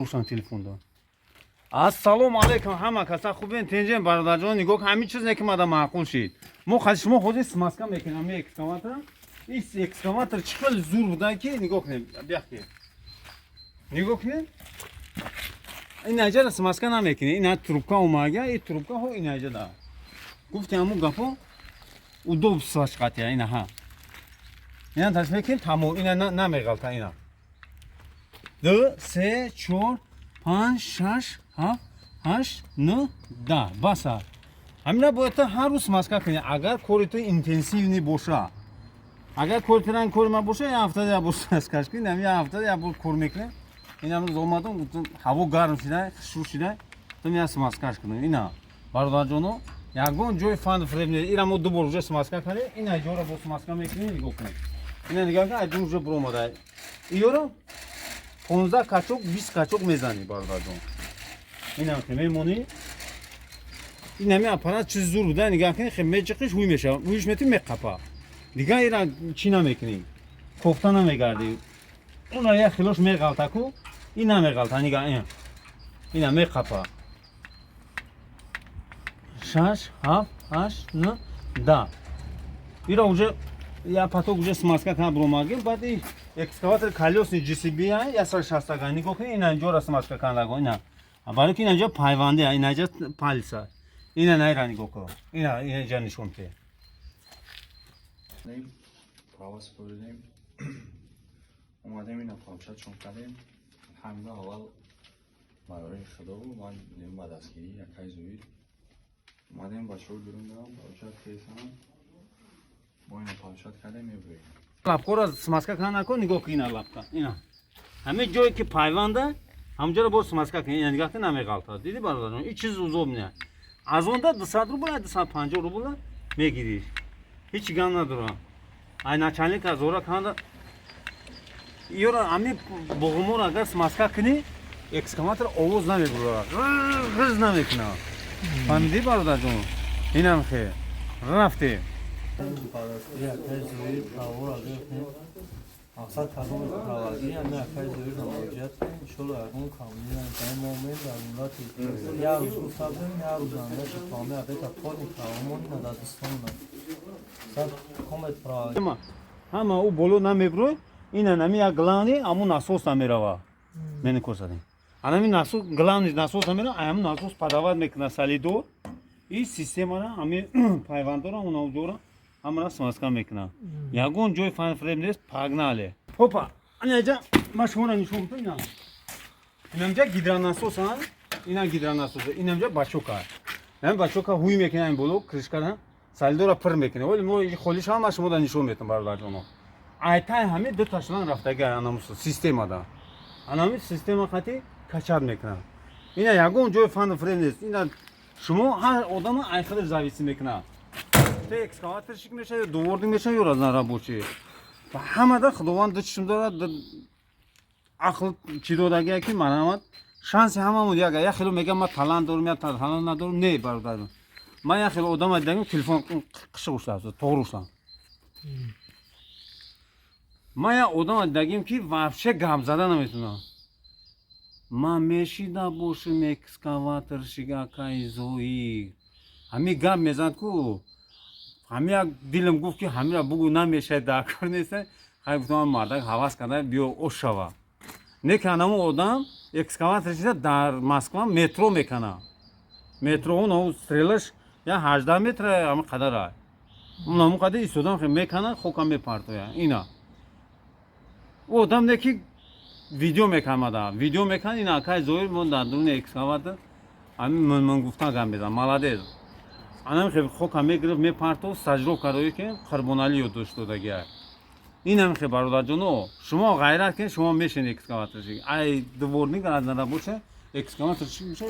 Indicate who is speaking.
Speaker 1: Рӯшан телефонда. Ассалому алайкум, ҳама каса хубен, тинҷен, бародарҷон? Нигоҳ, ҳамин чиз не ки мада маъқул шид. Мо хази шумо ҳозир смазка мекунем ҳамин экскаватор. Ис экскаватор чӣ хел зур буда, ки нигоҳ кунем, бияхки. Нигоҳ кунем. Ин аҷара смазка намекунем. Ина трубка омага, и трубка ҳо ин аҷа. Гуфти ҳамун гапо удобство ш қатия ина ҳа. Ина ташмекунем, тамом, ина намеғалта ина. Ду, се, чор, панҷ, шаш, ҳафт, ҳашт, нӯ, 10. Баса. Ҳамина бояд ту ҳар рӯз смазка кунӣ, агар кори ту интенсивный боша. Агар кори ту ранг кори ман боша, як ҳафтада як бор смазка ш кунӣ, ҳамин як ҳафтада як бор кор мекунем. Ин амрӯз омадам, гуфтам, ҳаво гарм шуда, хушур шуда, гуфтам, як смазка ш кунем. Ина, бародарҷоно, ягон ҷои фанду фиреб не. Ира мо ду бор уже смазка кардем, ина ҷора бо смазка мекунем, нигоҳ кунем. Ина нигоҳ кун, айдун уже буромада. Иёро 15 качок, 20 качок мезанӣ, бародарҷон. Инам ки мемонӣ. Ин ҳами аппарат чизи зур буда, нигоҳ кунӣ, хе меҷиқиш, ҳуй мешава. Ҳуйш мети, меқапа. Дигар ира чӣ намекунӣ? Кофта намегардӣ. Уна як хилош меғалта ку, ин намеғалта, нигоҳ ин. Ина меқапа. Шаш, ҳафт, ҳашт, нӯ, 10. Ира уже я поток уже смазка кана буромагим, баъд и экскаватор колёсный JCB 160 га нигоҳ кунед, ина инҷора смазка кандаго, ина. Барои ки ина ҷо пайванде, ина ҷо пальца. Ина найра нигоҳ кун. Ина ина ҷа нишон те.
Speaker 2: Права супоридем, омадем, ина получать шон кардем. Алҳамдулилла, аввал барои худо ман дидем ба дастгирӣ якай Зоир омадем, бачаҳо берун дорам, получать кесам, мо ина получать кардем, мебурем.
Speaker 1: Лапкора смазка кана накун, нигоҳ кун, ина лапка. Ина. Ҳамин ҷое ки пайванда, ҳамҷоро боз смазка кун, ина нигоҳ кун, намеғалтад. Диди, бародарон, ин чиз удобный. Аз онда 200 рубл, 250 рубл мегирӣ. Ҳеҷ гам надорам. Ай начальник аз ора канда ёра, ҳамин буғуморо агар смазка кунӣ, экскаватор овоз намебурад, ғиз намекунад. Фаҳмидӣ, бародарҷон? Инам хел рафтем.
Speaker 3: Якай Зоир правора гирифтем. Мақсад кадоми правагӣ, ами якай Зоир муроҷиат кунем, иншолло ягон камбудӣ намекунем. Мо омем, дар муддати як рӯз гуфта будем, як рӯз андаши то ами абета полный правомон ина дар дастонна. Мақсад комет правагӣ.
Speaker 1: Ҳама ӯ боло намебурой, ина нами як главный аму насос намерава. Мени косадем. Анами насос, главный насос намерава, ами насос подавать мекуна солидор. И системара, ами пайвандора, унаҷора ҳамара смазка мекуна. Ягон ҷои фан фиреб нест, погнали. Хопа, анаҷа ма шуморо нишон медам, ина. Инамҷа гидронасос, а? Ина гидронасос, инамҷа бачока. Ин бачока ҳуй мекуна ин боло, крышка ра, солидора пир мекуна. Вале мо холиш ҳама шумо да нишон метам, бародарҷоно. Айтай ҳами ду ташлан рафтага анамус системада. Анами система қати качать мекунад. Ина ягон ҷои фанду фиреб нест. Ина шумо ҳар одама ай худаш зависит мекунад. Те экскаваторщик меша ё дворник меша ё разнорабочий. Ва ҳамада Худованд ду чишм дорад, ақл чӣ додагия, ки марҳамат, шанси ҳамамон як. Як хело мегам, ман талант дорам, я талант надорам. Не, бародар, ман як хело одама дидагим, телефон қишиқ ушлаб, тоғри ушлам. Ман як одама дидагим, ки вообще гап зада наметунам. Ман мешида бошим экскаваторщик акаи Зоир, ҳамин гап мезанад ку, ҳамин як дилам гуфт, ки ҳамира бугӯ, намешавад, дар кор нест. Хай, гуфтам, мардак ҳавас карда биё, ош шава. Не ки анаму одам экскаватор шида дар Москва метро мекана, метро он стрела ш я 18 метра, ҳама қадара, он ҳамун қадар истодам мекана, хока мепартоя. Ина ӯ одам не ки видео мекамада, видео мекан. Ина акай Зоир, мо дар дуни экскаватор ҳамин мун гуфтан гап мезан, молодец. Анам хе хока мегирифт, мепартов, стажировка рои ки Қурбоналӣ ёд дошт додагия. Инам хе, бародарҷоно, шумо ғайрат кунед, шумо мешен экскаваторщик, ай дворник, разнорабочий, экскаваторщик меша.